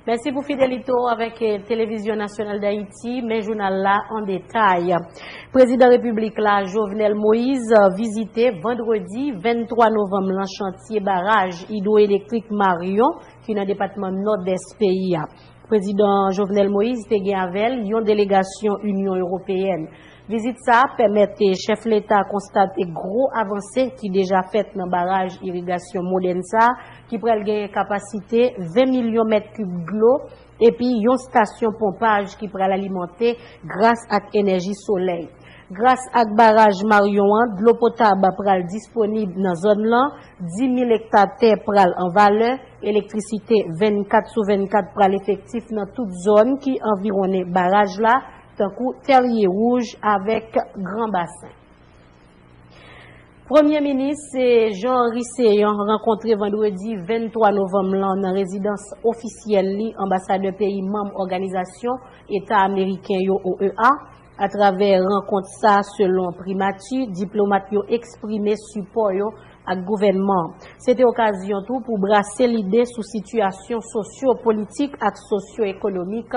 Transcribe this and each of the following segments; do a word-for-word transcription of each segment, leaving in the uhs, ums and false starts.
Mèsi pou fidelite w avèk, eh, Televizyon Nasyonal Dayiti. Men jounal la an detay. Prezidan Repiblik la, Jovenel Moïse, vizite vandredi venntwa novanm lan chantye baraj idwoelektrik Marion, ki nan depatman Nòdès peyi a. Prezidan Jovenel Moïse te gen avè l yon delegasyon Inyon Ewopeyèn. Vizit sa a pèmèt chèf leta konstate gwo avanse ki deja fèt nan baraj irigasyon modèn sa a, ki pral genyen kapasite ven milyon mèt kib dlo, epi yon stasyon ponpaj ki pral alimante gras ak enèji solèy. Gras ak baraj Marion an, dlo potab pral disponib nan zòn lan, dis mil ekta tè pral an valè, elektrisite vennkat sou vennkat pral efektif nan tout zòn ki anviwonnen baraj la, tankou Tèrye Wouj avèk Gran Basen. Premye Minis Jean Henry Céant rankontre vandredi venntwa novanm lan nan rezidans ofisyèl li anbasadè peyi manm Òganizasyon Eta Ameriken yo, O E A. Atravè rankont sa, selon Primati, diplomat yo eksprime sipò yo ak gouvènman an. Se te okazyon tou pou brase lide sou sitiyasyon sosyo-politik ak sosyo-ekonomik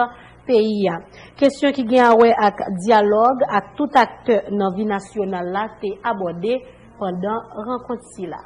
peyi a. Kesyon ki gen a wè ak dyalòg ak tout aktè nan vi nasyonal la te abòde pandan rankont sila.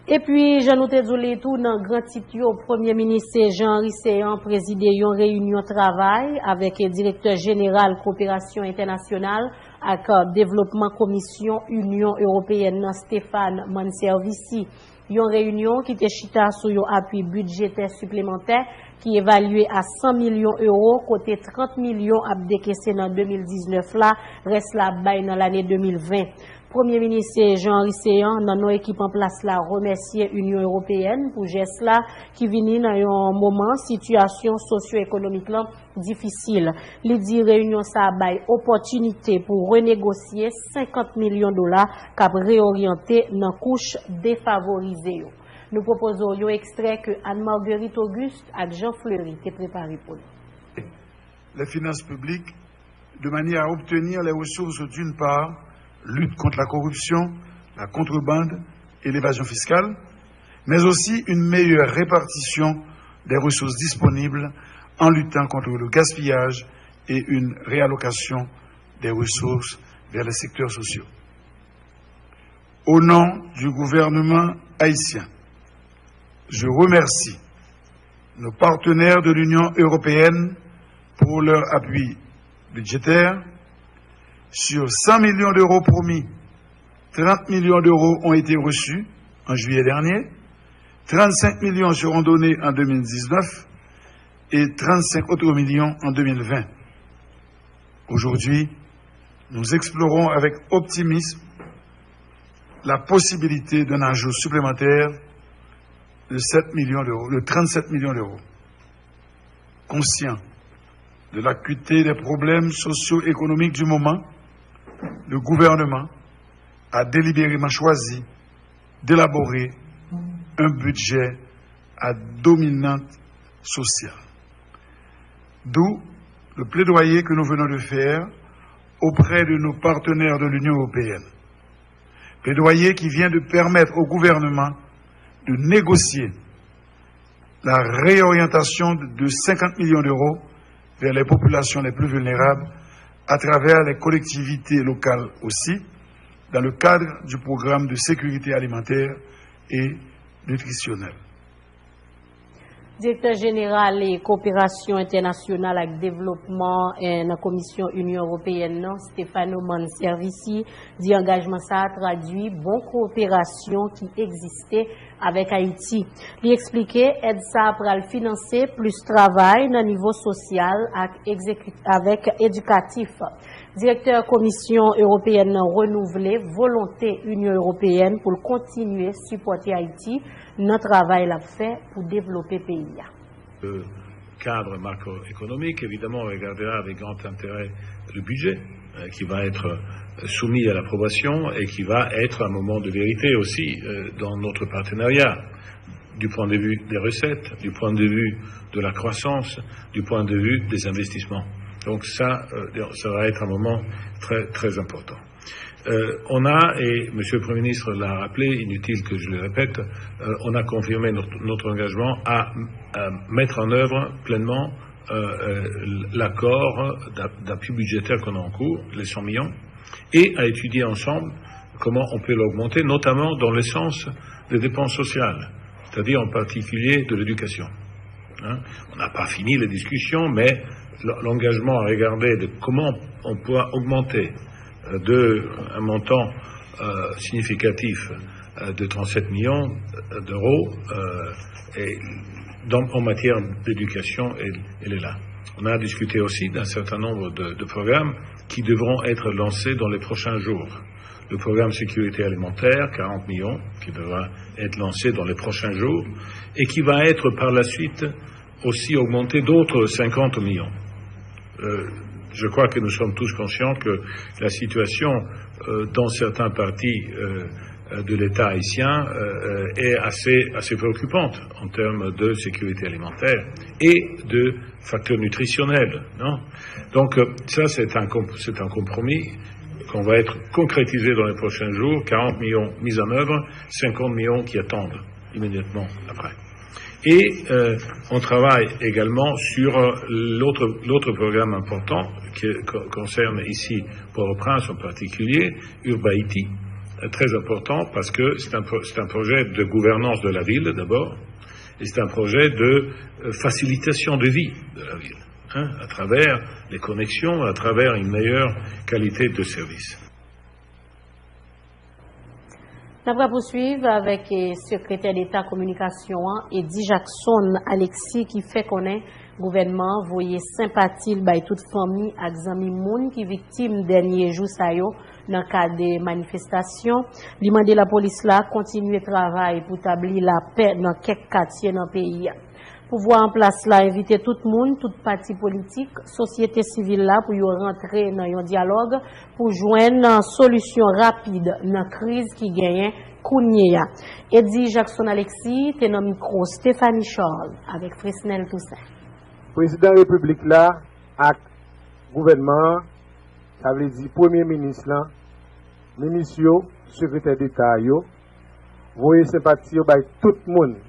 Epi, jan nou te di w li tou nan gran tit yo, Premye Minis Jean Henry Céant prezide yon reyinyon travay avèk Direktè Jeneral Koperasyon Entènasyonal ak Devlopman Komisyon Inyon Ewopeyèn nan, Stéphane Manservici. Yon reyinyon ki te chita sou yon apui bidjetè siplemantè ki evalye a san milyon ewo, kote trant milyon ap dekese nan de mil diznèf la, rès la ap bay nan lane de mil ven. Premye Minis Jean Henry Céant, nan non ekip an plas la, remèsye Inyon Ewopeyèn pou jès la ki vini nan yon moman sitiyasyon sosyo-ekonomik lan difisil. Li di reyinyon sa a bay opòtinite pou renegosye senkant milyon dola k ap reoryante nan kouch defavorize yo. Nou pwopoze w yon ekstrè ke Anne Marguerite Auguste ak Jean Fleury te prepare pou nou. Les finances publiques de manière à obtenir les ressources, d'une part, lutte contre la corruption, la contrebande et l'évasion fiscale, mais aussi une meilleure répartition des ressources disponibles en luttant contre le gaspillage et une réallocation des ressources vers les secteurs sociaux. Au nom du gouvernement haïtien, je remercie nos partenaires de l'Union européenne pour leur appui budgétaire. Sur cent millions d'euros promis, trente millions d'euros ont été reçus en juillet dernier, trente-cinq millions seront donnés en deux mille dix-neuf et trente-cinq autres millions en deux mille vingt. Aujourd'hui, nous explorons avec optimisme la possibilité d'un ajout supplémentaire de sept millions d'euros, de trente-sept millions d'euros. Conscient de l'acuité des problèmes socio-économiques du moment, le gouvernement a délibérément choisi d'élaborer un budget à dominante sociale. D'où le plaidoyer que nous venons de faire auprès de nos partenaires de l'Union européenne. Plaidoyer qui vient de permettre au gouvernement de négocier la réorientation de cinquante millions d'euros vers les populations les plus vulnérables à travers les collectivités locales aussi, dans le cadre du programme de sécurité alimentaire et nutritionnelle. Direktè Jeneral e Koperasyon Entènasyonal ak Devlopman nan Komisyon Inyon Ewopeyèn nan, Stefano Manservici, di angajman sa a tradui bon koperasyon ki egziste avèk Ayiti. Li eksplike èd sa a pral finanse plis travay nan nivo sosyal ak avèk edikatif. Direktè Komisyon Ewopeyèn nan renouvle volonte Inyon Ewopeyèn pou l kontinye sipòte Ayiti nan travay l ap fè pou devlope peyi a. Le cadre macroéconomique, évidemment, on regardera avec grand intérêt le budget euh, qui va être euh, soumis à l'approbation et qui va être un moment de vérité aussi euh, dans notre partenariat, du point de vue des recettes, du point de vue de la croissance, du point de vue des investissements. Donc ça, euh, ça va être un moment très, très important. Euh, on a, et Monsieur le Premier ministre l'a rappelé, inutile que je le répète, euh, on a confirmé notre, notre engagement à, à mettre en œuvre pleinement euh, euh, l'accord d'a- d'appui budgétaire qu'on a en cours, les cent millions, et à étudier ensemble comment on peut l'augmenter, notamment dans le sens des dépenses sociales, c'est-à-dire en particulier de l'éducation. Hein. On n'a pas fini les discussions, mais l- l'engagement à regarder de comment on pourra augmenter euh, de un montant euh, significatif euh, de trente-sept millions d'euros euh, et donc en matière d'éducation, elle, elle est là. On a discuté aussi d'un certain nombre de, de programmes qui devront être lancés dans les prochains jours. Le programme sécurité alimentaire, quarante millions, qui devra être lancé dans les prochains jours et qui va être par la suite aussi augmenté d'autres cinquante millions. Euh, je crois que nous sommes tous conscients que la situation euh, dans certaines parties euh, euh, de l'État haïtien euh, euh, est assez, assez préoccupante en termes de sécurité alimentaire et de facteurs nutritionnels. Non. Donc euh, ça, c'est un, comp- c'est un compromis qu'on va être concrétisé dans les prochains jours, quarante millions mis en œuvre, cinquante millions qui attendent immédiatement après. Et euh, on travaille également sur euh, l'autre l'autre programme important qui co- concerne ici Port-au-Prince en particulier, Urbaiti, euh, très important parce que c'est un, pro- c'est un projet de gouvernance de la ville d'abord, et c'est un projet de euh, facilitation de vie de la ville, hein, à travers les connexions, à travers une meilleure qualité de service. N ap rapousuiv avèk eh, Sekretè Deta Kominikasyon an, Eddy Jackson Alexis, ki fè konnen gouvènman an voye senpati l bay tout fanmi ak zanmi moun ki viktim dènye jou sa yo nan kad manifestasyon. Li mande lapolis la kontinye travay pou tabli lapè nan kèk katye nan peyi a. Pouvwa an plas la envite tout moun, tout pati politik, sosyete sivil la pou yo rantre nan yon dyalòg pou jwenn solisyon rapid nan kriz ki genyen kounye a. Eddy Jackson Alexis te nan mikwo Stephanie Charles avèk Fresnel Toussaint. Prezidan Repiblik la ak gouvènman an, sa vle di Premye Minis lan, minis yo, sekretè deta yo, voye senpati yo bay tout moun.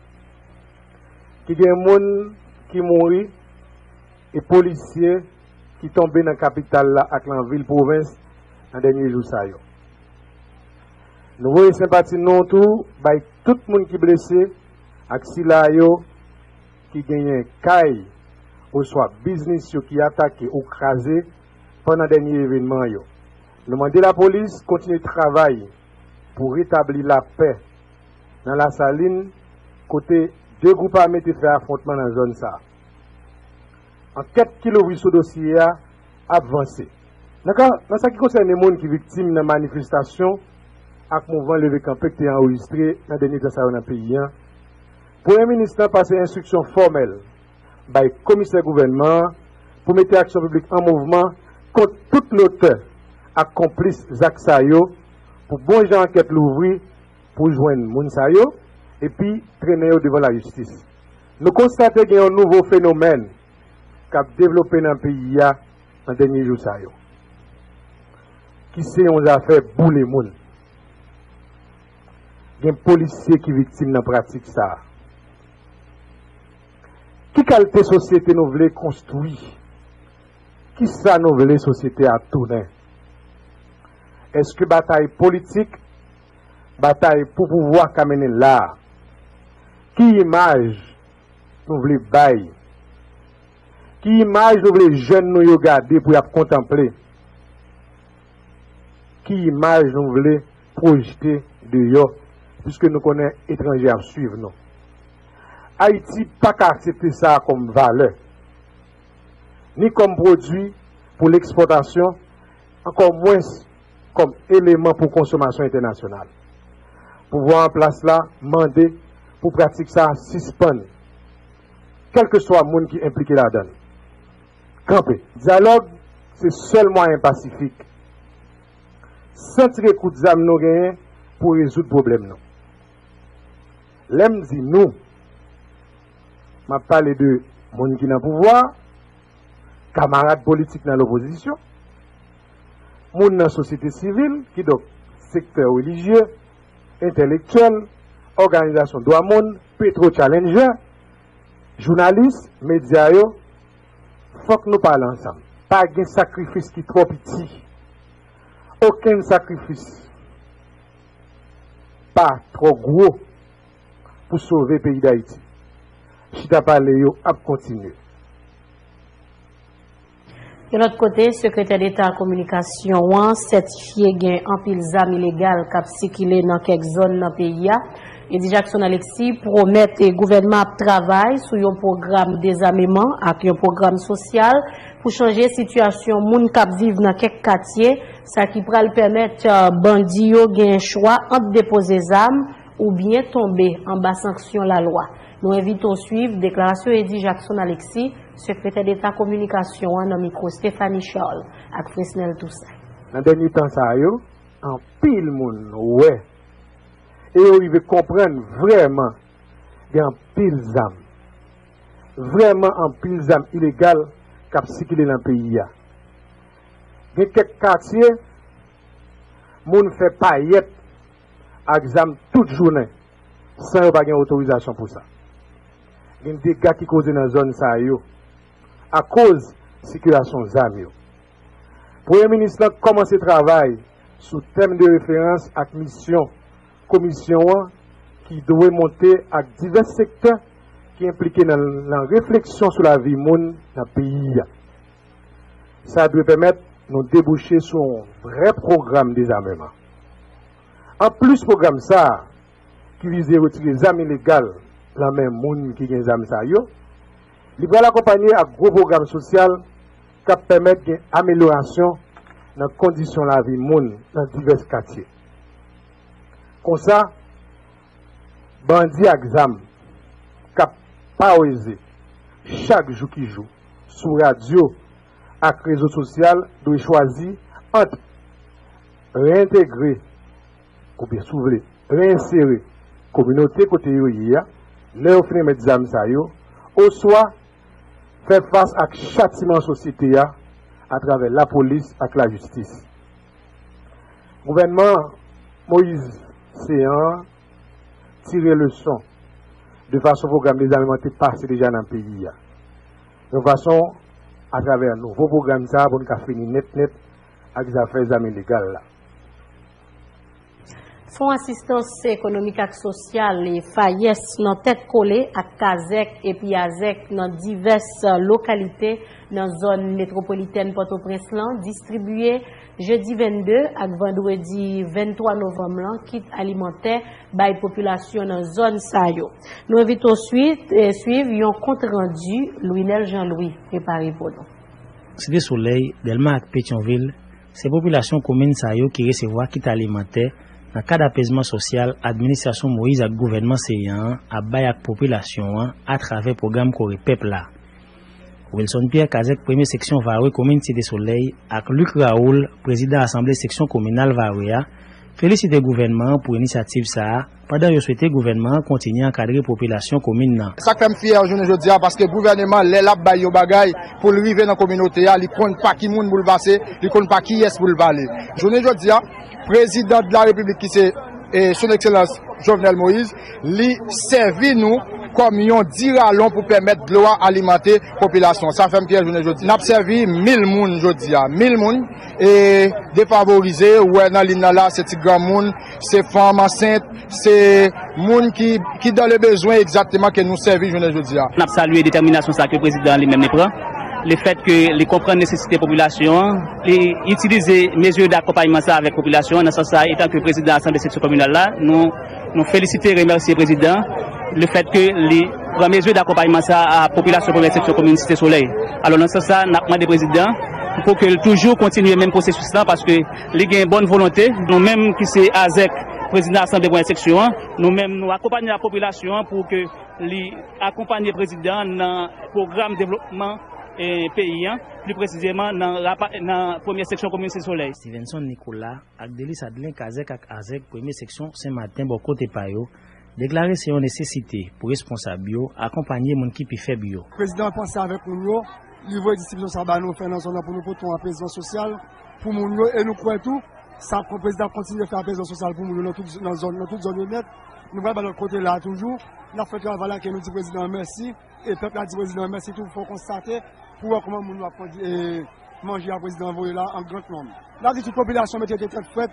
Ki gen moun ki mouri e polisye ki tonbe nan kapital la ak nan vil pwovens nan dènye jou sa yo. Nou voye senpati nou tou bay tout moun ki blese ak sila yo ki genyen kay oswa biznis yo ki atake ou kraze pandan dènye evènman yo. Nou mande lapolis kontinye travay pou retabli lapè nan Lasalin kote de gwoup ame te fè afwontman nan zòn sa a. Ankèt ki louvri sou dosye a ap vanse. Nan ka, nan sa ki konsène moun ki viktim nan manifestasyon ak mouvman leve kanpe ki te anrejistre nan dènye tan sa yo nan peyi a, Premye Minis lan pase enstriksyon fòmèl bay komisè gouvènman an pou mete aksyon piblik an mouvman kont tout lotè ak konplis zak sa yo pou bon jan ankèt louvri pou jwenn moun sa yo epi trennen yo devan lajistis. Nou konstate gen yon nouvo fenomèn k ap devlope nan peyi a nan dènye jou sa yo, ki se yon zafè boule moun. Gen polisye ki viktim nan pratik sa a. Ki kalite sosyete nou vle konstwi? Kisa nou vle sosyete a tounen? Èske batay politik, batay pou pouvwa ka mennen la a? Ki imaj nou vle bay? Ki imaj nou vle jèn nou yo gade pou y ap kontanple? Ki imaj nou vle pwojte deyò, piske nou konnen etranje ap swiv nou? Ayiti pa ka aksepte sa a kòm valè, ni kòm pwodui pou lekspòtasyon, ankò mwens kòm eleman pou konsomasyon entènasyonal. Pouvwa an plas la mande pou pratik sa a sispann, kèlkeswa moun ki enplike ladan l. Kanpe. Dyalòg se sèl mwayen pasifik, san tire kout zam nou genyen pou rezoud pwoblèm nou. Lè m di nou, m ap pale de moun ki nan pouvwa a, kamarad politik nan lopozisyon, Moun nan sosyete sivil, kidonk sektè relijye, entèlektyèl, òganizasyon dwa moun, petwo challenger, jounalis, medya yo, fòk nou pale ansanm. Pa gen sakrifis ki twò piti. Okenn sakrifis pa twò gwo pou sove peyi Dayiti. Chita pale yo ap kontinye. Yon lòt kote, Sekretè Deta Kominikasyon an sètifye gen anpil zam ilegal k ap sikile nan kèk zòn nan peyi a. Eddy Jackson Alexis pwomèt gouvènman ap travay sou yon pwogram dezameman ak yon pwogram sosyal pou chanje sitiyasyon moun k ap viv nan kèk katye, sa ki pral pèmèt bandi yo gen chwa ant depoze zam oubyen tonbe anba sanksyon lalwa. Nou envite w swiv deklarasyon Eddy Jackson Alexis, Sekretè Deta Kominikasyon an, nan mikwo Stephanie Charles ak Fresnel Toussaint. Nan dènye tan sa yo, anpil moun wè e yo rive konprann vrèman gen anpil zam, vrèman anpil zam ilegal k ap sikile nan peyi a. Gen kèk katye, moun fè payèt ak zam tout jounen san yo pa gen otorizasyon pou sa. Gen dega ki koze nan zòn sa yo akoz sikilasyon zam yo. Premye minis lan kòmanse travay sou tèm de referans ak misyon komisyon an ki dwe monte ak divès sektè ki enplike nan, nan refleksyon sou lavi moun nan peyi a. Sa dwe pèmèt nou debouche sou yon vrè pwogram dezameman. Anplis pwogram sa a, ki vize retire zam ilegal nan men moun ki gen zam sa yo, li pral akonpanye ak gwo pwogram sosyal k ap pèmèt gen amelyorasyon nan kondisyon lavi moun nan divès katye. Konsa, bandi ak zam k ap paweze chak jou ki jou sou radyo ak rezo sosyal dwe chwazi ant reyentegre, oubyen si w vle, reyensere kominote kote yo ye a, lè yo fin remèt zam sa yo, oswa fè fas ak chatiman sosyete a atravè lapolis ak lajistis. Gouvènman Moyiz Seyan an tire leson de fason pwogram dezameman te pase deja nan peyi a, yon fason atravè nouvo pwogram sa a pou n ka fini nèt nèt ak zafè zam ilegal la. Fon Asistans Ekonomik ak Sosyal, FAES, nan tèt kole ak kazèk epi azèk nan divès lokalite nan zòn metwopolitèn Pòtoprens lan distribiye jedi vennde ak vandredi venntwa novanm lan kit alimantè bay popilasyon nan zòn sa yo. Nou envite w swiv yon kont randi Louinel Jean Louis prepare pou nou. Site Solèy, Dèlma ak Petyonvil, se popilasyon komin sa yo ki resevwa kit alimantè nan kad apezman sosyal administrasyon Moyiz ak gouvènman Seyan an ap bay ak popilasyon an atravè pwogram Kore Pèp la. Wilson Pierre, kazèk premye seksyon Vare komin Site Solèy, ak Luc Raoul, prezidan asanble seksyon kominal Vare a, felisite gouvènman an pou inisyativ sa a, pandan yo swete gouvènman an kontinye ankadre popilasyon komin nan. Sa k fè m fyè jounen jodi a, paske gouvèneman, lè l ap bay yon bagay pou l rive nan kominote a, li konn pa ki moun pou l pase, li konn pa kiyès pou l pale. Jounen jodi a, prezidan de la repiblik ki se e, Son Ekselans Jovenel Moïse, li sèvi nou kòm yon diralon pou pèmèt dlo a alimante popilasyon. Sa fè m fyè jounen jodi. N ap sèvi mil moun jodi a. Mil moun. E defavorize, ou wè nan liy nan la, se ti granmoun, se fanm ansent, se moun ki, ki dans le besoin egzakteman ke nou sèvi jounen jodi a. N ap salye detèminasyon sa ke prezidan an li menm li pran. Lefèt ke li konprann nesesite popilasyon an, li itilize mezi dakonpayman sa avèk popilasyon an, nan sans sa, etanke prezidan asanble seksyon kominal la, nou, nou felisite, remèsye prezidan, lefèt ke li pran mezi dakonpayman sa a popilasyon premyè seksyon komin Site Solèy. Alò, nan sans sa, n ap mande prezidan pou ke l toujou kontinye menm pwosesis lan, paske li gen bòn volonte. Nou menm ki se azèk prezidan asanble premyè seksyon an, nou menm nou akonpanye ak popilasyon an pou ke li akonpanye prezidan an nan pwogram devlopman peyi an, pli presizeman nan, nan premyè seksyon komin Site Solèy. Stevenson Nicolas ak Delis Adlin, kazèk ak azèk premye seksyon Senmaten bò kote pa yo, deklare se yon nesesite pou responsab yo akonpanye moun ki pi fèb yo. Prezidan an panse avèk moun yo, Li voye distribisyon sa ba nou fè nan zòn nan pou nou pote yon apezman sosyal pou moun yo, e nou kwè tou sa ap kon- prezidan ap kontinye fè apezman sosyal pou moun yo nan tout, nan zòn, nan tout zòn yo nèt. Nou pral ba lòt kote la toujou. N ap fè travay la ke nou di prezidan an mèsi, e pèp la di prezidan an mèsi tou. Fò w konstate pou wè kòman moun yo ap kondi- e manje a prezidan an voye la an gran nonm. N ap di tout popilasyon mete tèt frèt,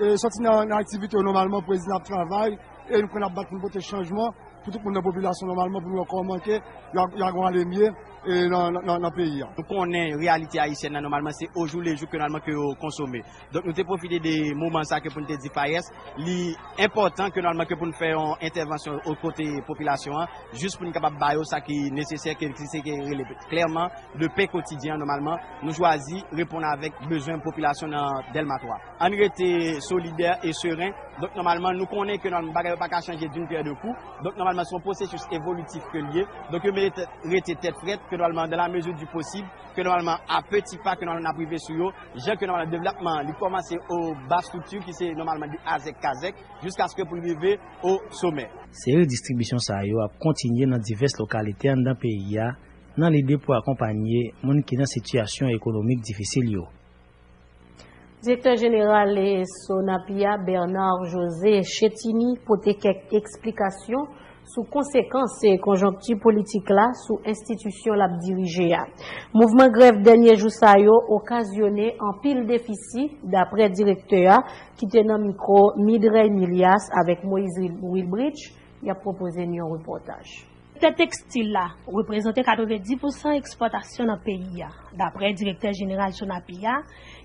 e sòti nan, nan aktivite yo nòmalman, prezidan ap travay, e nou kwè n ap bat pou n pote chanjman pou tout moun nan popilasyon nòmalman, pou nou wè kòman ke y a, y a gwa ale mye, e nan, nan, nan, nan peyi a. Nou konnen reyalite ayisyèn nan nòmalman se ojoulejou ke nòmalman ke yo konsome. Donk nou te pwofite de moman sa ke pou n te di FAES, li enpòtan ke nòmalman ke pou n fè yon entèvansyon o kote popilasyon an, jis pou n kapab ba yo sa ki nesesè, ke, ki se ke rele klèman le pen kotidyen an nòmalman. Nou chwazi reponn avèk bezwen popilasyon nan Dèlma twa. Ann rete solidè e seren. Donk nòmalman nou konnen ke nòmalman bagay yo pa ka chanje d'une pierre deux coups. Donk nòmalman se yon pwosesis evolitif ke l ye. Donk yo merite rete tèt frèt, ke nòmalman dans la mesure du possible, ke nòmalman a peti pa ke nòmalman n ap rive sou yo, jan ke nòmalman devlòpman li kòmanse o ba estrikti ki se nòmalman de azèk kazèk, jiskaske pou l rive o somè. Seri distribisyon sa yo ap kontinye nan divès lokalite anndan peyi a, nan lide pou akonpanye moun ki nan sitiyasyon ekonomik difisil yo. Direktè jeneral Sonapi a, Bernard José Chetiny, pote kèk eksplikasyon sou konsekans konjonkti politik la sou enstitisyon l ap dirije a. Mouvman grèv dènye jou sa yo okazyone anpil defisi, dapre direktè a, ki te nan mikwo Midrey Milias avèk Moïse Wilbridge, y ap pwopoze n yon repòtaj. Sektè tekstil la reprezante katrevenndis pousan ekspòtasyon nan peyi a, dapre direktè jeneral Sonapi a,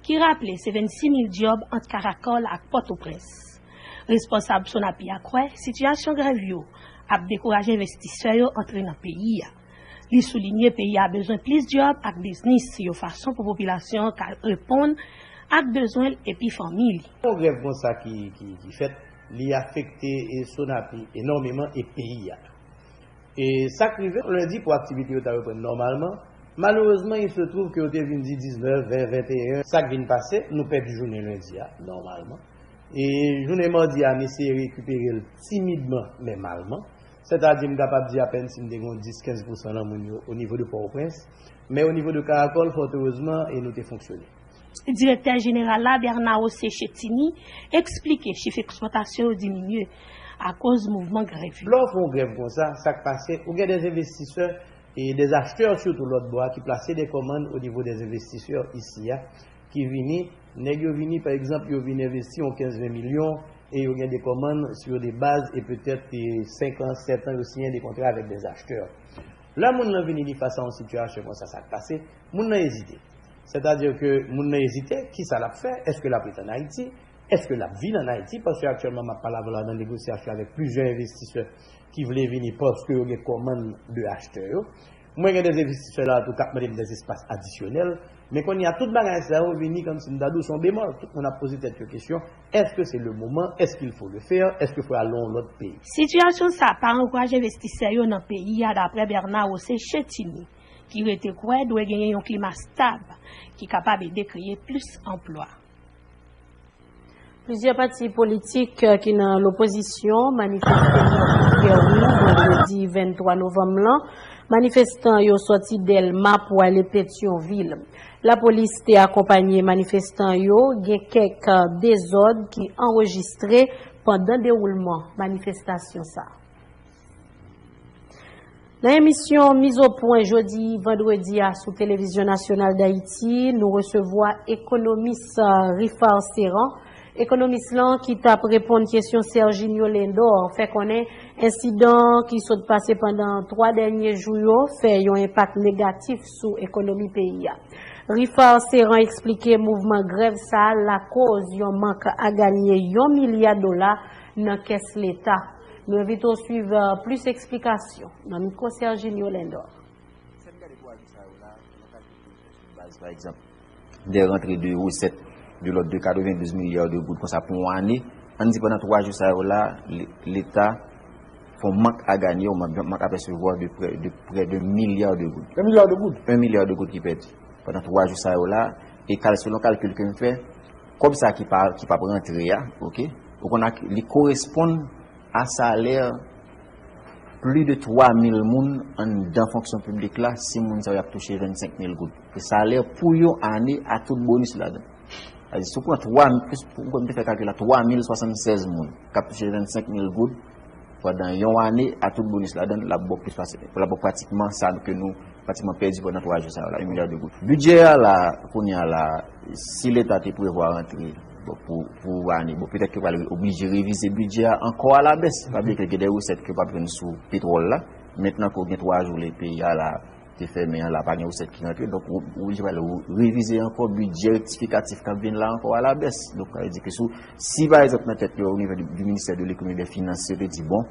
ki raple se vennsis mil djòb ant Karakòl ak Pòtoprens. Responsab Sonapi a kwè sitiyasyon grèv yo ap dekouraje envestisè yo antre nan peyi a. Li soulinye peyi a bezwen plis djòb ak biznis yon fason pou popilasyon an ka reponn ak bezwen l epi fanmi li. Yon grèv konsa ki, ki, ki fèt, li afekte e Sonapi enòmeman e peyi a. E sa k rive lendi pou aktivite yo ta reprann nòmalman, malerezman, il se trouve ke yo te vin di diznèf, ven, venteyen. Sa k vin pase, nou pèdi jounen lendi a, nòmalman. E jounen madi a, n eseye rekipere l timidman, men malman. Sètadi, m kapab di apèn si n te gen dis, kenz pousan nan moun yo o nivo de Pòtoprens, men o nivo de Karakòl, fòterezman, e nou te fonksyone. Direktè jeneral la, Bernard José Chetiny, eksplike chif ekspòtasyon yo diminye akoz mouvman grèv yo. Lè w fè yon grèv konsa, sa k pase, ou gen des investisseurs et des acheteurs, sitou lòt bò a, ki plase de kòmann o nivo des investisseurs isi a, ki vini, nèg yo vini, pa egzanp, yo vin envesti yon kenz, ven milyon, e yo gen de kòmann sur des bases, e petèt, e senk an, sèt an, yo siyen de kontra avèk des acheteurs. Lè moun nan vini, li fas a yon sitiyasyon konsa, sa k pase, moun nan ezite. Sètadi ke moun nan ezite, kisa l ap fè? Èske l ap ret ann Ayiti? Èske l ap vin ann Ayiti? Paske aktyèlman, m ap pale avè w la nan negosyasyon avèk plizyè envestisè ki vle vini paske yo gen kòmann de achtè yo. Mwen gen de envestisè la tou k ap mande m de espas adisyonèl. Men kounye a, tout bagay sa yo vini kòmsi m ta di w se yon bemòl. Tout moun ap poze tèt yo kesyon, èske se le moman? Èske il faut le faire? Èske fò al nan yon lòt peyi? Sitiyasyon sa pa ankouraje envestisè yo nan peyi a, dapre Bernard José Chetiny, ki rete kwè dwe genyen yon klima stab ki kapab ede kreye plis anplwa. Plizyè pati politik ki nan lopozisyon manifeste nan Pithiviers vandredi venntwa novanm lan. Manifestan yo sòti Dèlma pou ale Petyonvil. Lapolis te akonpanye manifestan yo, gen kèk dezòd ki anrejistre pandan dewoulman manifestasyon sa. Nan emisyon Miz o Pwen jodi vandredi a sou Televizyon Nasyonal Dayiti, nou resevwa ekonomis, uh, Rifar Serran. Ekonomis lan ki t ap reponn kesyon Serginio Lendor fè konnen ensidan ki sot pase pandan twa dènye jou yo fè yon enpak negatif sou ekonomi peyi a. Rifar Serran eksplike mouvman grèv sa a lakoz yon mank a ganye yon milya dola nan kès Leta. Nou envite w swiv, uh, plis eksplikasyon nan mikwo Serginio Lendor. Si n gade twa jou sa yo la, nan kalkil ke n fè sou baz, pa egzanp, de rantre de resèt de lòd de katrevendouz milya de goud konsa pou yon ane, ann di pandan twa jou sa yo la, le-, Leta fè yon mank a ganye, yon mank, mank a pèsevwa de prè, de prè de milya de goud. Un milliard de goud. Un milya de goud ki pèdi pandan twa jou sa yo la, e kal-, selon kalkil ke m fè, kòb sa ki pa, ki p ap rantre a, oke, ou konn ak, li koresponn a salè Plis de twa mil moun anndan fonksyon piblik la, si moun sa yo ap touche vennsenk mil goud. E salè pou yon ane a tout bonis ladan. Sa di, si w pran twa, pou mwen te fè kalkil la, twa mil swasannsèz moun k ap touche vennsenk mil goud pandan yon ane a tout bonis ladan, l ap ba w plis pase, l ap ba w pratikman sa ke nou pratikman pèdi pandan twa jou sa yo la, yon milya de goud. Bidjè a la, kounye a la, si Leta te prevwa rantre, bon, pou, pou ane, bon, petèt ke yo pral oblije revize bidjè a ankò a la bès. Pa bliye ke gen de resèt ke w ap jwenn sou petwòl la. Mentnan ke w gen twa jou lè peyi a la te fèmen an la, pa gen resèt ki rantre. Donk, ou, ou oblije pral revize ankò bidjè rektifikatif k ap vin la ankò a la bès. Donk, sa vle di ke sou, si pa egzanp nan tèt yo, o nivo di, di ministè de lekonomi e de finans, yo te di, bon,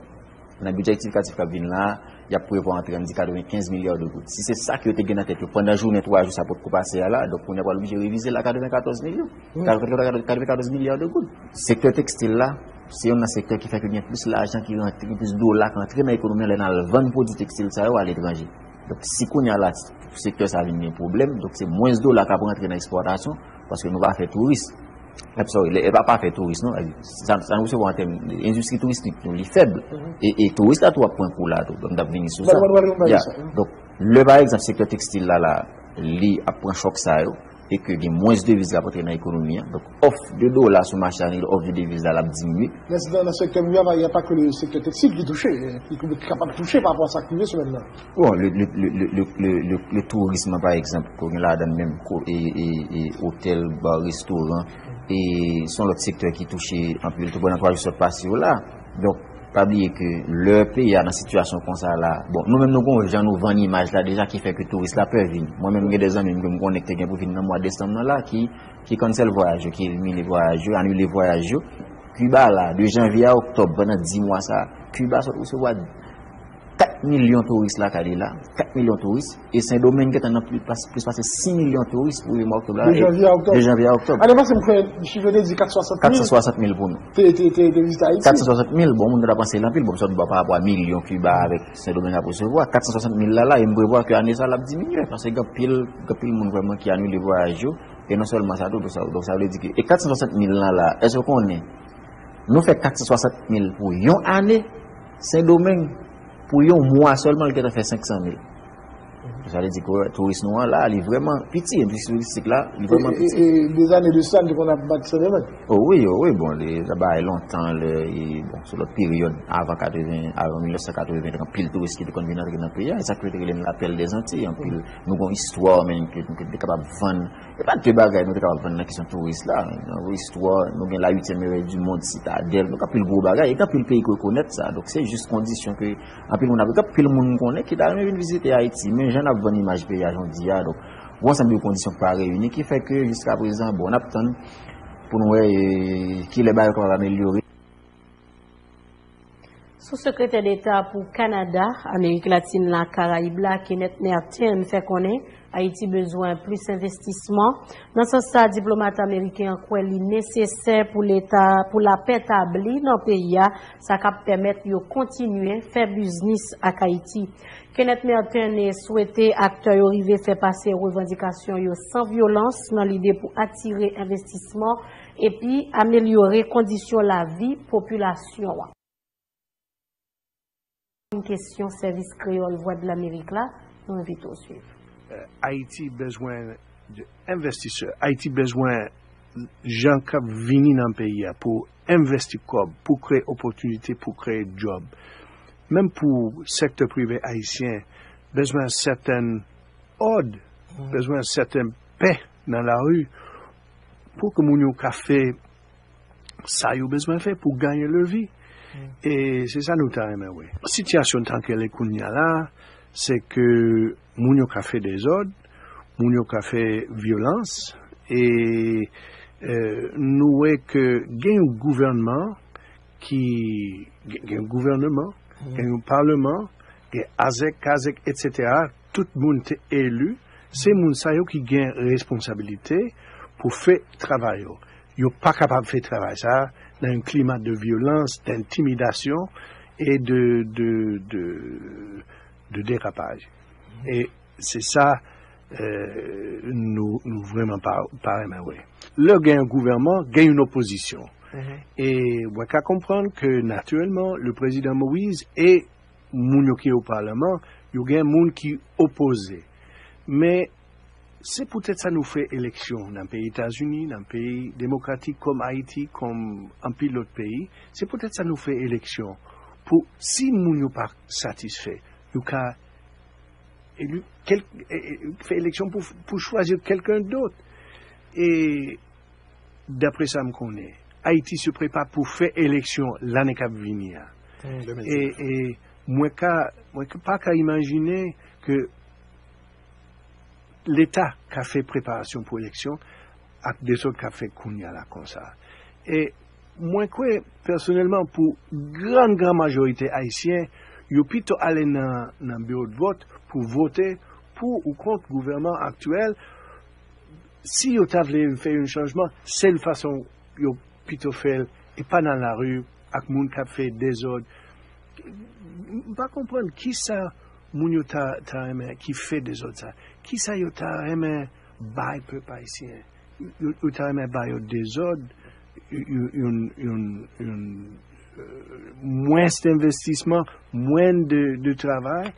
nan bidjè rektifikatif k ap vin la, y ap prevwa antre, ann di, katrevenkenz milya de goud. Si se sa ke yo te gen nan tèt yo pandan jounen twa jou sa potko pase a la, donk kounye a pral oblije revize l a katrevenkatòz milyon. Katrevenkatòz milya de goud. Sektè tekstil la, se youn nan sektè ki fè ke gen plis lajan ki rantre, gen plis dola ki rantre nan ekonomi an lè n al vann pwodui tekstil sa yo aletranje. Donk, si kounye a la, sektè sa vin gen pwoblèm, donk se mwens dola k ap rantre nan ekspòtasyon, paske nou pa fè touris. I'm sorry, e pa, pa fè touris, non. Sa, sa nou resevwa an tèm de endistri touristik nou, li fèb. E, e touris la tou ap pran kou la tou. Donk, n ap vini sou sa. Ya. Donk, lè, pa egzanp, sektè tekstil la, la, li ap pran chòk sa yo, e ke gen mwens deviz k ap antre nan ekonomi an. Donk, òf de dola sou mache a, òf de deviz la, l ap diminye. Men se nan, nan sektè prive a, y a pa ke le sektè tekstil ki touche, ki, ki kapab touche pa rapò a sa k rive semèn nan. Bon, le, le, le tourism, pa egzanp, ke w gen ladan menm, e, e, e otèl, ba, restoran, e se yon lòt sektè ki touche anpil tou pandan twa jou sot pase yo la. Donk, pa bliye ke lè peyi a nan sitiyasyon konsa la, bon, nou menm nou gon jan nou vann imaj la deja ki fè ke touris la pè vini. Mwen menm, gen de zanmi m ke m konnen ki te gen pou vin nan mwa desanm nan la, ki, ki cancel vwayaj yo, ki elimine vwayaj yo, anile vwayaj yo. Kiba la, de janvye a oktòb, pandan dis mwa sa, Kiba sot resevwa kat milyon touris lakay li la, kat milyon touris, e Sendomeng gentan nan plis, plis pase sis milyon touris pou rive mwa oktòb la. De janvye a oktòb. De janvye a oktòb. Ane pase, m kwè chif yo te di kat san swasant mil. Kat san swasant mil pou nou. Te, te, te, te vizite Ayiti. Kat san swasant mil, bon, moun ta panse l anpil, bon, m sot ba pa rapò a milyon Kiba avèk Sendomeng ap resevwa. Kat san swasant mil la, la, e m prevwa ke ane sa l ap diminye, paske gen anpil, gen anpil moun vrèman ki anile vwayaj yo, e non sèlman sa tou, donk sa, donk sa vle di ke, e kat san swasant mil lan la, èske w konnen, nou fè kat san swasant mil pou yon ane, Sendomeng, pou yon mwa sèlman, li gentan fè senk san mil. Sa vle di ke touris nou an la, li vrèman piti, endistri touristik la, li vrèman piti. E, e, e, des années de ça, nou te konn ap bat Sendomeng. O wi, o wi, bon, li, sa bay lontan, lè, e, bon, sou lòt peryòd, avan katreven, avan mil nèf san katreven, te gen anpil touris ki te konn vin antre nan peyi a, e sa ki te rele n la perle des Antilles, anpil, nou gon istwa, men, ke nou te kapab vann, e pa de bagay nou te kapab vann nan kesyon touris la. Nan istwa, nou gen la huitième merveille du monde, Sitadèl, nou gen anpil gwo bagay, e gen anpil peyi ki rekonèt sa. Donk, se jis kondisyon ke anpil moun ap, gen anpil moun m konnen ki ta renmen vin vizite Ayiti, men jan n ap vann imaj peyi a jodi a, donk, gon ansanm de kondisyon ki pa reyini, ki fè ke jiska prezan, bon, n ap tann pou n wè, e, kilè bagay yo kapab amelyore. Sou-sekretè Deta pou Kanada, Amerik Latin la, Karayib la, Kenneth Merten, fè konnen Ayiti bezwen plis envestisman. Nan sans sa, diplomat ameriken an kwè li nesesè pou Leta, pou lapè tabli nan peyi a, sa k ap pèmèt yo kontinye fè biznis ak Ayiti. Kenneth Merten swete aktè yo rive fè pase revandikasyon yo san vyolans nan lide pou atire envestisman epi amelyore kondisyon lavi popilasyon an. Yon kesyon sèvis kreyòl Vwadlamerik la, nou envite w swiv. Ayiti bezwen de envestisè. Ayiti bezwen jan k ap vini nan peyi a pou envesti kòb, pou kreye opòtinite, pou kreye djòb. Menm pou sektè prive ayisyen, bezwen sèten òd, bezwen sèten pè nan lari pou ke moun yo ka fè sa yo bezwen fè pou genyen levi. E se sa nou ta renmen wè. Sitiyasyon tankou l ye kounye a la, se ke moun yo ka fè dezòd, moun yo ka fè vyolans, e, e, nou wè ke gen yon gouvènman ki, gen, gen yon gouvènman, gen yon palman, gen azèk, kazèk, etsetera, tout moun te eli, se moun sa yo ki gen responsabilite pou fè travay yo. Yo pa kapab fè travay sa a nan yon klima de vyolans, de entimidasyon e de, de, de, de derapaj. E se sa, euh, nou, nou vrèman pa, pa renmen wè. Lè gen yon gouvènman, gen yon opozisyon. E mwen ka konprann ke, natirèlman, le prezidan Moïse e Moun yo ki o palman, yo gen moun ki opoze. Men se poutèt sa nou fè eleksyon nan peyi Etazini, nan peyi demokratik kòm Ayiti, kòm anpil lòt peyi. Se poutèt sa nou fè eleksyon. Pou, si moun yo pa satisfè, yo ka eli, kèl, e, e, fè eleksyon pou, pou chwazi kèlken dòt. E daprè sa m konnen, Ayiti se prepa pou fè eleksyon lane k ap vini a. E, e mwen ka, mwen ka, pa ka imajine ke Leta ka fè preparasyon pou eleksyon ak dezòd k ap fèt kounye a la konsa. E mwen kwè, pèsonèlman, pou gran, gran majorite ayisyen, yo pito ale nan, nan biwo de vòt pou vote pou ou kont gouvènman aktyèl. Si yo ta vle fè yon chanjman, sèl fason yo pito fè l, e pa nan lari ak moun k ap fè dezòd. M pa konprann kisa moun yo ta, ta renmen ki fè dezòd sa. Kisa yo ta renmen bay pèp ayisyen? Yo, yo ta renmen bay yo dezòd, yon, yon, yon, yon, euh, mwens envestisman, mwens de, de travay.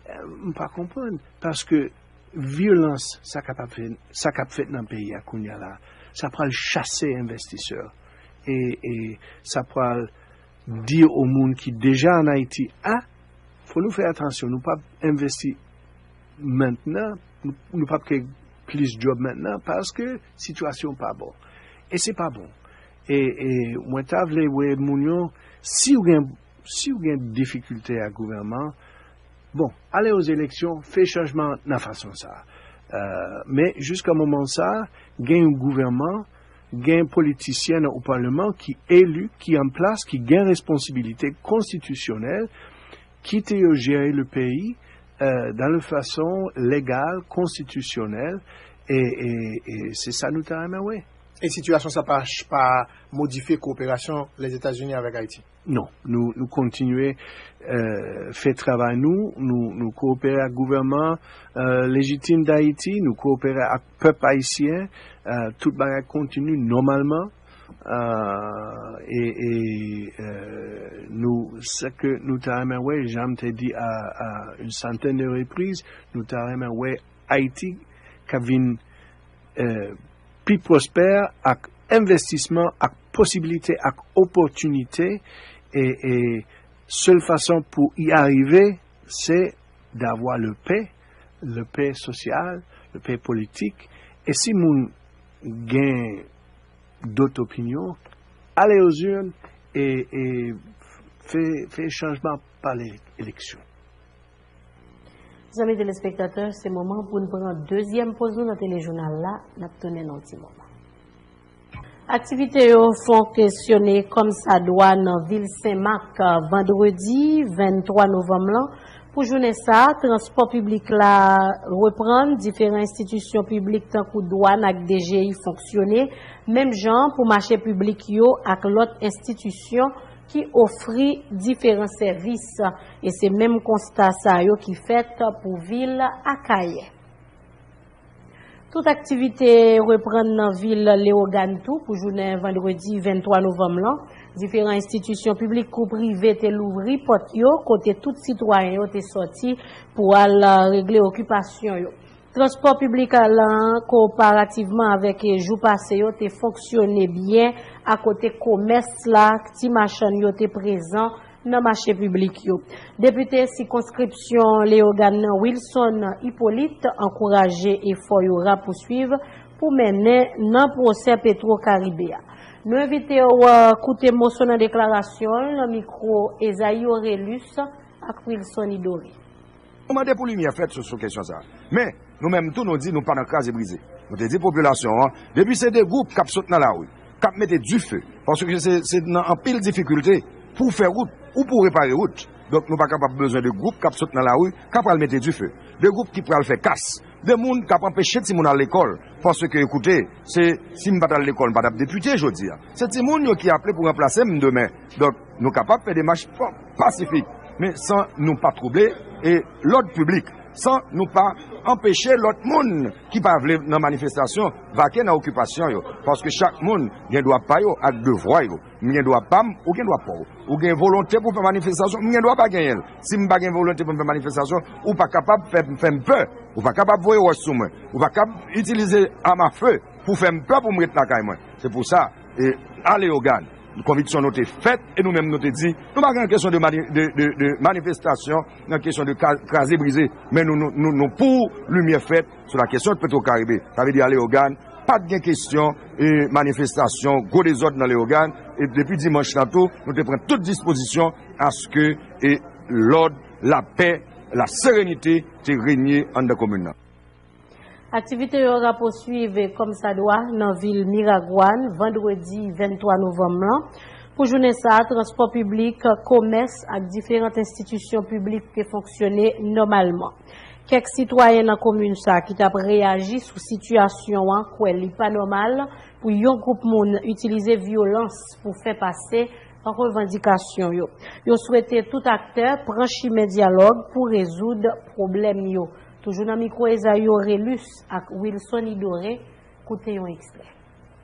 Euh, m pa konprann, paske vyolans, sa k ap fè, sa k ap fèt nan peyi a kounye a la, sa pral chase envestisè. E, e sa pral di o moun ki deja ann Ayiti, a, fò nou fè atansyon, nou p ap envesti mentnan, nou, nou p ap kreye plis djòb mentnan, paske sitiyasyon pa bon. E se pa bon. E, e mwen ta vle wè moun yo, si w gen, si w gen difikilte ak gouvènman, bon, ale o eleksyon, fè chanjman nan fason sa. Euh, men jiska moman sa, gen yon gouvènman, gen politisyen nan o palman ki eli, ki an plas, ki gen responsibilite konstitisyonèl, kite yo jere le peyi, euh, dans le fason legal, konstitisyonèl, e, e, e se sa nou ta renmen wè. E sitiyasyon sa pa, pa modifye kowoperasyon Lèzetazini avèk Ayiti? Non, nou, nou kontinye, euh, fè travay nou, nou, nou kowopere ak gouvènman, euh, lejitim Dayiti, nou kowopere ak pèp ayisyen, euh, tout bagay kontinye nòmalman. Euh, e, e, euh, nou, sa ke nou ta renmen wè, jan m te di a, a une centaine de reprises, nou ta renmen wè Ayiti k ap vin, euh, pi pwospè ak envestisman, ak posibilite, ak opòtinite. E, e sèl fason pou y arive, se d'avoir le paix, le paix sociale, le paix politique. E si moun gen dòt opinyon, ale aux urnes e, e fè, fè chanjman pa eleksyon. Zanmi telespektatè, se moman pou n pran dezyèm poz nou nan telejounal la. N ap tounen nan yon ti moman. Aktivite yo fonksyone kòmsadwa nan vil Senmak vandredi venntwa novanm lan. Pou jounen sa a, transpò piblik la reprann, diferan enstitisyon piblik tankou dwàn ak D G I fonksyone, menm jan pou mache piblik yo ak lòt enstitisyon ki ofri diferan sèvis. E se menm konsta sa yo ki fèt pou vil Akayè. Tout aktivite reprann nan vil Leyogàn tou pou jounen vandredi venntwa novanm lan. Diferan enstitisyon piblik kou prive te louvri pòt yo, kote tout sitwayen yo te sòti pou al, euh, regle okipasyon yo. Transpò piblik lan, konparativman avèk jou pase yo, te fonksyone byen, akote komès la, ti machann yo te prezan nan mache piblik yo. Depite sikonskripsyon Leyogàn nan, Wilson Hyppolite, ankouraje efò yo rapouswiv pou mennen nan pwosè Petro Karibe a. Nou envite w, euh, koute moso nan deklarasyon l nan mikwo Esaïe Orélus ak Wilson Idori. Nou mande pou limyè fèt sou, sou kesyon sa a. Men, nou menm tou, nou di nou pa nan kraze brize. Nou te di popilasyon an, depi se de gwoup k ap sot nan lari, k ap mete dife, paske se, se nan anpil difikilte pou w fè wout ou pou w repare wout. Donk, nou pa kapab bezwen de gwoup k ap sot nan lari, k ap pral mete dife, de gwoup ki pral fè kas, de moun k ap anpeche timoun al lekòl, paske, ekoute, se, si m pa t al lekòl, m pa t ap depite jodi a. Se timoun yo ki aple pou ranplase m demen. Donk, nou kapab fè demach pa-, pasifik, men san nou pa twouble e lòd piblik. San nou pa anpeche lòt moun ki pa vle nan manifestasyon vake nan okipasyon yo, paske chak moun gen dwa pa yo ak devwa yo. M gen dwa pa m, ou gen dwa pa w. Ou gen volonte pou fè manifestasyon, m gen dwa pa genyen l. Si m pa gen volonte pou m fè manifestasyon, ou pa kapab fè, fè m pè. Ou pa kapab voye wòch sou mwen. Ou pa kapab itilize amafe pou fè m pè pou m ret lakay mwen. Se pou sa, e, a Leyogàn, konviksyon nou te fèt e nou menm nou te di, nou pa gen kesyon de mani-, de, de, de manifestasyon, nan kesyon de ka-, kraze brize, men nou, nou, nou, nou pou limyè fèt sou la kesyon de Petro Caribe. Sa vle di a Leyogàn, pa t gen kesyon, e, manifestasyon, gwo dezòd nan Leyogàn, e depi dimanch lan tou, nou te pran tout dispozisyon aske, e, lòd, lapè, la serenite te renye anndan komin nan. Aktivite yo rapouswiv kòm sa dwa nan vil Miragwàn, vandredi venntwa novanm lan. Pou jounen sa a, transpò piblik, komès ak diferan enstitisyon piblik te fonksyone nòmalman. Kèk sitwayen nan komin sa a ki t ap reyaji sou sitiyasyon an kwè li pa nòmal pou yon gwoup moun itilize vyolans pou fè pase revandikasyon yo. Yo swete tout aktè pran chimen dyalòg pou rezoud pwoblèm yo. Toujou nan mikwo Ezaï Orelus ak Wilson Idore, koute yon ekstrè.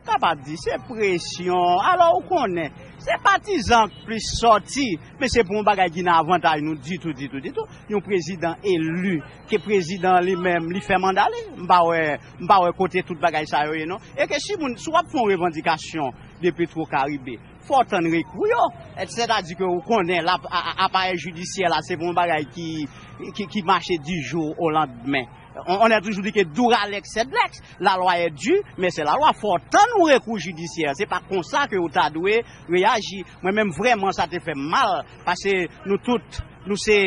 Kapab di se presyon. Alò, ou konnen, se patizan k plis sòti, men se pou yon bagay ki nan avantaj nou ditou, ditou, ditou. Yon prezidan eli, ke prezidan li menm, li fè manda li, m pa wè, m pa wè kote tout bagay sa yo ye, non. E ke si moun, si w ap fè yon revandikasyon de Petro Caribe, fò w tann rekou yo. Sètadi ke ou konnen la, a, a, aparèy jidisyè la, se pa yon bagay ki, ki, ki mache du jour au lendemain. On, on a toujours dit que dura lex sed lex, la loi est dure, mais c'est la loi. Fò w tann yon rekou jidisyè. Se pa konsa ke ou ta dwe reyaji. Mwen menm, vrèman, sa te fè m mal, paske nou tout, nou se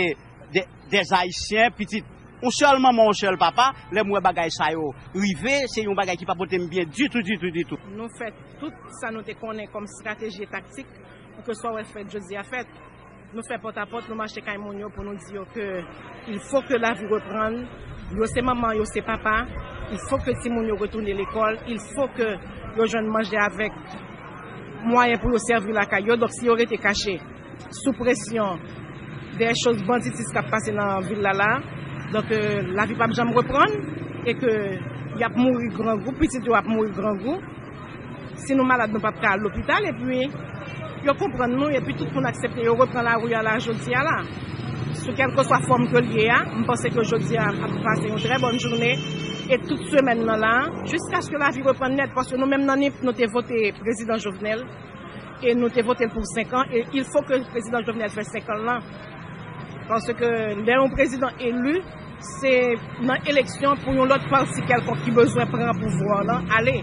de, des Ayisyen, pitit yon sèl manman, yon sèl papa. Lè m wè bagay sa yo rive, se yon bagay ki pa pote m byen ditou, ditou, ditou. Nou fè tout sa nou te konnen kòm estrateji e taktik pou ke sa w wè fèt jodi a fèt. Nou fè pòtapòt, nou mache kay moun yo pou nou di yo ke il faut que la vie reprenne. Yo se manman, yo se papa. Il faut que timoun yo retounen lekòl. Il faut que yo jwenn manje avèk mwayen pou yo sèvi lakay yo. Donk, si yo rete kache sou presyon dè choz banditis k ap pase nan vil la la, donk, euh, lavi p ap janm reprann e ke y ap mouri grangou, pitit yo ap mouri grangou. Si nou malad, nou p ap ka al lopital, epi yo konprann nou, epi tout moun aksepte, yo reprann lari a la, jodi a la. Sou kèlkeswa fòm ke l ye a, m panse ke jodi a ap pase yon trè bòn jounen, e tout semèn nan la, jiskaske lavi reprann nèt, paske nou menm nan Nip, nou te vote prezidan Jovenel, e nou te vote l pou senk an, e il fo ke prezidan Jovenel fè senk an lan. Paske lè yon prezidan eli, se nan eleksyon pou yon lòt pati kèlkonk ki bezwen pran pouvwa lan ale.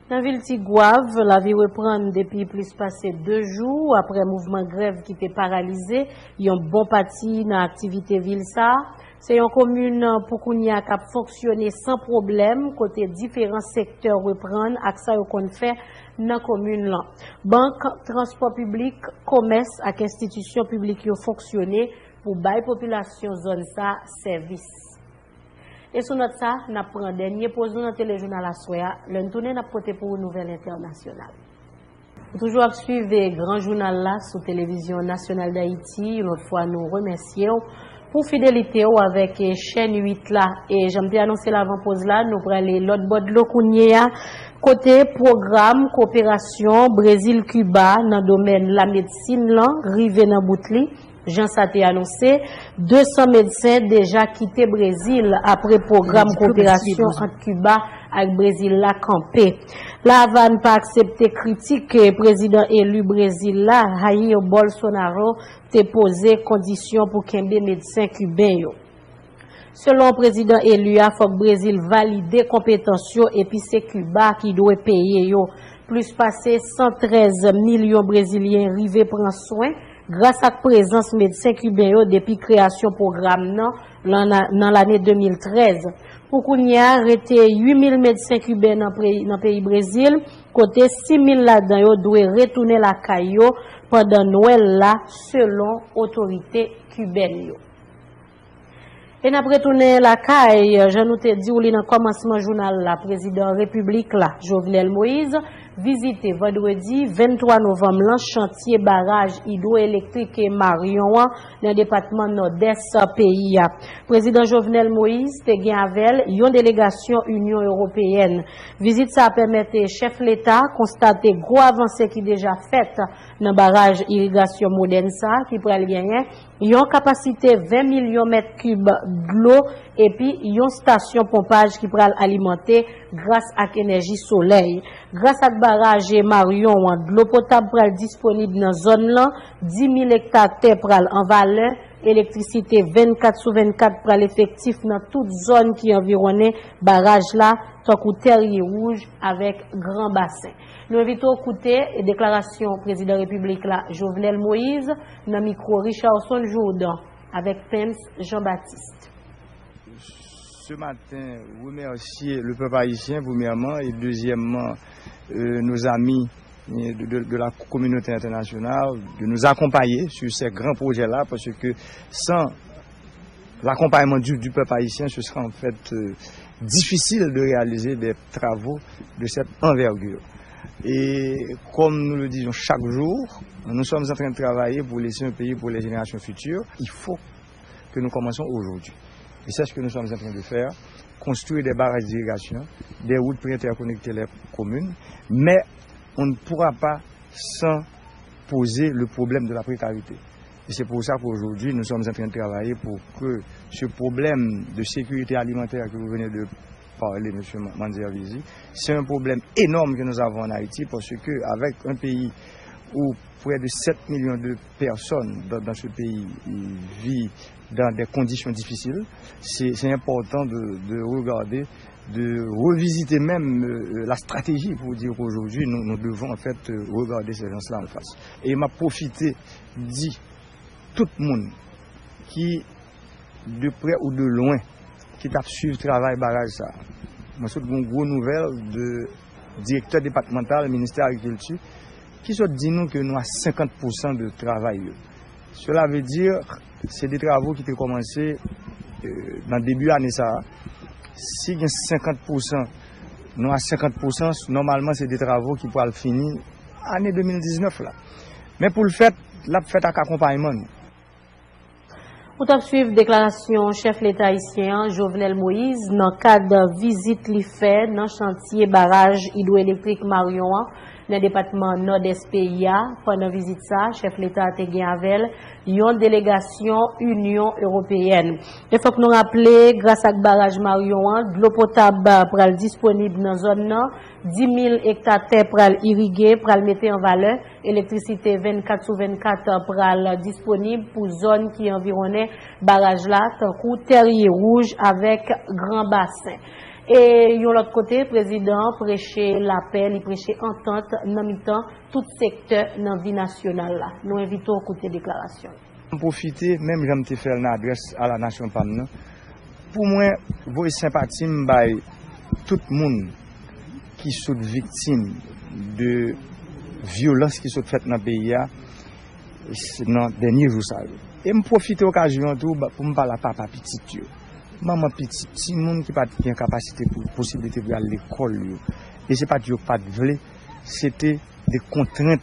Nan vil Tigwav, lavi reprann depi plis pase de jou apre mouvman grèv ki te paralize yon bon pati nan aktivite vil sa a. Se yon komin pou kounye a k ap fonksyone san pwoblèm, kote diferan sektè reprann ak sa yo konn fè nan komin lan. Bank, transpò piblik, komès ak enstitisyon piblik yo fonksyone pou bay popilasyon zòn sa a sèvis. E sou nòt sa, n ap pran dènye poz nou nan telejounal aswè a. Lè n tounen, n ap pote pou ou nouvèl entènasyonal. Ou toujou ap swiv gran jounal la sou Televizyon Nasyonal Dayiti. Yon lòt fwa, nou remèsye w pou fidelite w avèk, eh, chèn uit la. E jan m te anonse l avan poz la, nou prale lòt bò dlo kounye a, kote pwogram koperasyon Brezil-Kiba nan domèn lamedsin lan rive nan bout li. Jan sa te anonse, de san medsen deja kite Brezil apre pwogram koperasyon ant Kiba ak Brezil la kanpe. La Avàn pa aksepte kritik ke prezidan eli Brezil la, Jair Bolsonaro, te poze kondisyon pou kenbe medsen kiben yo. Selon prezidan eli a, fòk Brezil valide konpetans yo epi se Kiba ki dwe peye yo. Plis pase san trèz milyon Brezilyen rive pran swen gras ak prezans medsen kiben yo depi kreyasyon pwogram nan, lan, nan lane de mil trèz. Pou kounye a, rete uit mil medsen kiben nan peyi, nan peyi Brezil, kote sis mil ladan yo dwe retounen lakay yo pandan Nwèl la, selon otorite kibèn yo. E n ap retounen lakay, jan nou te di w li nan kòmansman jounal la, prezidan repiblik la, Jovenel Moïse, vizite vandredi venntwa novanm lan chantye baraj idwoelektrik Marion an nan depatman Nòdès peyi a. Prezidan Jovenel Moïse te gen avè l yon delegasyon Inyon Ewopeyèn. Vizit sa a pèmèt chèf leta konstate gwo avanse ki deja fèt nan baraj irigasyon modèn sa a ki pral genyen yon kapasite ven milyon mèt kib dlo epi yon stasyon ponpaj ki pral alimante gras ak enèji solèy. Gras ak baraj Marion an, dlo potab pral disponib nan zòn lan, dis mil ekta tè pral an valè, elektrisite vennkat sou vennkat pral efektif nan tout zòn ki anviwonnen baraj la, tankou Tèrye Wouj avèk Gran Basen. Nou envite w koute deklarasyon Prezidan Repiblik la, Jovenel Moïse, nan mikwo Richardson Jourdan avèk Pence Jean-Baptiste. Ce matin, remercier le peuple haïtien, premièrement, et deuxièmement, euh, nos amis euh, de, de- de la communauté internationale, de nous accompagner sur ces grands projets-là, parce que sans l'accompagnement du, du peuple haïtien, ce sera en fait euh, difficile de réaliser des travaux de cette envergure. Et comme nous le disons chaque jour, nous sommes en train de travailler pour laisser un pays pour les générations futures. Il faut que nous commençons aujourd'hui. Et c'est ce que nous sommes en train de faire, construire des barrages d'irrigation, des routes pour interconnecter les communes, mais on ne pourra pas sans poser le problème de la précarité. Et c'est pour ça qu'aujourd'hui, nous sommes en train de travailler pour que ce problème de sécurité alimentaire que vous venez de parler, M. Manzervizi, c'est un problème énorme que nous avons en Haïti parce que avec un pays où près de sept millions de personnes dans, dans ce pays vivent dans des conditions difficiles, c'est c'est important de, de regarder, de revisiter même euh, la stratégie pour dire qu'aujourd'hui, nous, nous devons en fait euh, regarder ces gens-là en face. E m ap pwofite di tout moun ki, de près ou de loin, ki t ap swiv travay baraj sa a. Mwen sot gen yon gwo nouvèl de direktè depatmantal ministè agrikilti ki sot di nou ke nou a senkant pousan de travay yo. Cela veut dire, se de travo ki te kòmanse euh, nan debi ane sa a. Si gen senkant pousan, nou a senkant pousan, nòmalman se de travo ki pral fini ane de mil diznèf la. Men pou l fèt, l ap fèt ak akonpayman nou. Ou t ap swiv deklarasyon chèf leta ayisyen an, Jovenel Moïse, nan kad vizit li fè nan chantye baraj idwoelektrik Marion an nan depatman Nòdès peyi a. Pandan vizit sa, chèf leta a te gen avè l yon delegasyon Inyon Ewopeyèn. E fòk nou raple, gras ak baraj Marion an, dlo potab pral disponib nan zòn nan, dis mil ekta tè pral irige, pral mete an valè, elektrisite vennkat sou vennkat pral disponib pou zòn ki anviwonnen baraj la, tankou Tèrye Wouj avèk Gran Basen. E yon lòt kote, prezidan an preche lapè, li preche antant nan mitan tout sektè nan vi nasyonal la. Nou envite w koute deklarasyon l. M pwofite, menm jan m te fè l nan adrès a la nasyon pa m nan, pou mwen voye senpati m bay tout moun ki sot viktim de vyolans ki sot fèt nan peyi a nan dènye jou sa yo. E m pwofite okazyon an tou pou m pale a papa pitit yo, manman pitit, timoun ki pa t gen kapasite pou posiblite pou y al lekòl yo. E se pa t yo k pa t vle, se te de kontrent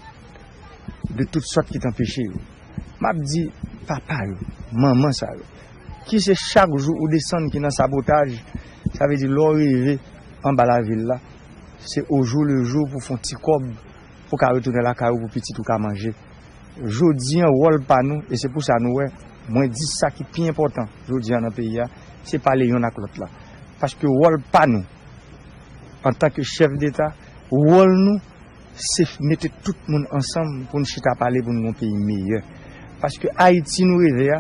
de tout sòt ki t anpeche yo. M ap di papa yo, manman sa yo, ki se chak jou ou desann ki nan sabotaj, sa vle di lè w rive anba lavil la, se au jour le jour pou w fè yon ti kòb pou w ka retounen lakay ou pou pitit ou ka manje. Jodi an, wòl pa nou, e se pou sa nou wè, mwen di sa ki pi enpòtan jodi an nan peyi a, se pale yonn ak lòt la. Paske wòl pa nou, antanke chèf deta, wòl nou, se mete tout moun ansanm pou n chita pale pou n gen yon peyi meyè. Paske Ayiti nou reve a,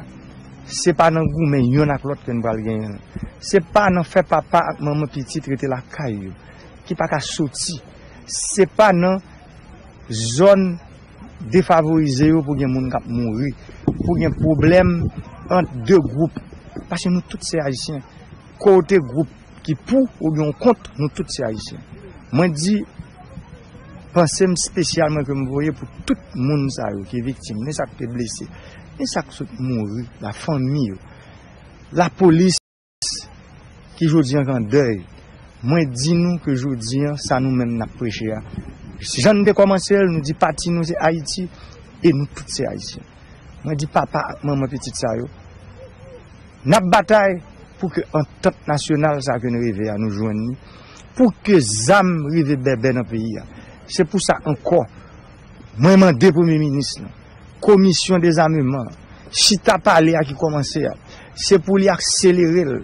se pa nan goumen yonn ak lòt ke n pral genyen l. Se pa nan fè papa ak manman pitit rete lakay yo, ki pa ka soti. Se pa nan zòn defavorize yo pou gen moun k ap mouri, pou gen pwoblèm ant de gwoup. Paske nou tout se Ayisyen. Kote gwoup ki pou oubyen w kont, nou tout se Ayisyen. Mwen di panse m espesyalman ke m voye pou tout moun sa yo ki viktim, ni sa k te blese, ni sa k sot mouri, lafanmi yo, lapolis ki jodi an k an dèy. Mwen di nou ke jodi an, sa nou menm n ap preche a, Jan n te kòmanse l, nou di pati nou se Ayiti e nou tout se Ayisyen. Mwen di papa ak manman pitit sa yo, n ap batay pou ke antant nasyonal sa ke n reve a, nou jwenn li, pou ke zam rive bèbè nan peyi a. Se pou sa ankò, mwen mande Premye Minis lan, komisyon dezameman, chita pale a ki kòmanse a, se pou li akselere l.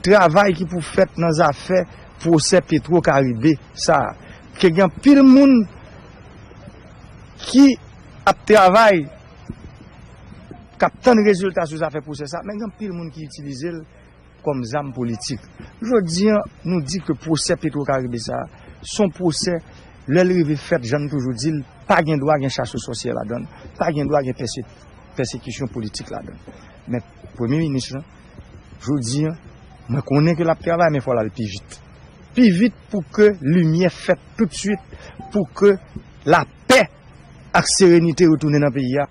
Travay ki pou fèt nan zafè pwosè Petro Karibe sa a. Ke gen anpil moun ki ap travay, k ap tann rezilta sou zafè pwosè sa, men gen anpil moun ki itilize l kòm zam politik. Jodi a, nou di ke pwosè Petro Karibe sa a, se yon pwosè, lè l rive fèt, jan n toujou di l, pa gen dwa gen chas o sòsyè ladan l, pa gen dwa gen pèse-, pèsekisyon politik ladan l. Men, Premye Minis lan, jodi a, mwen konnen ke l ap travay, men fò l al pi vit. Pi vit pou ke limyè fèt toutswit, pou ke lapè ak serenite retounen nan peyi a.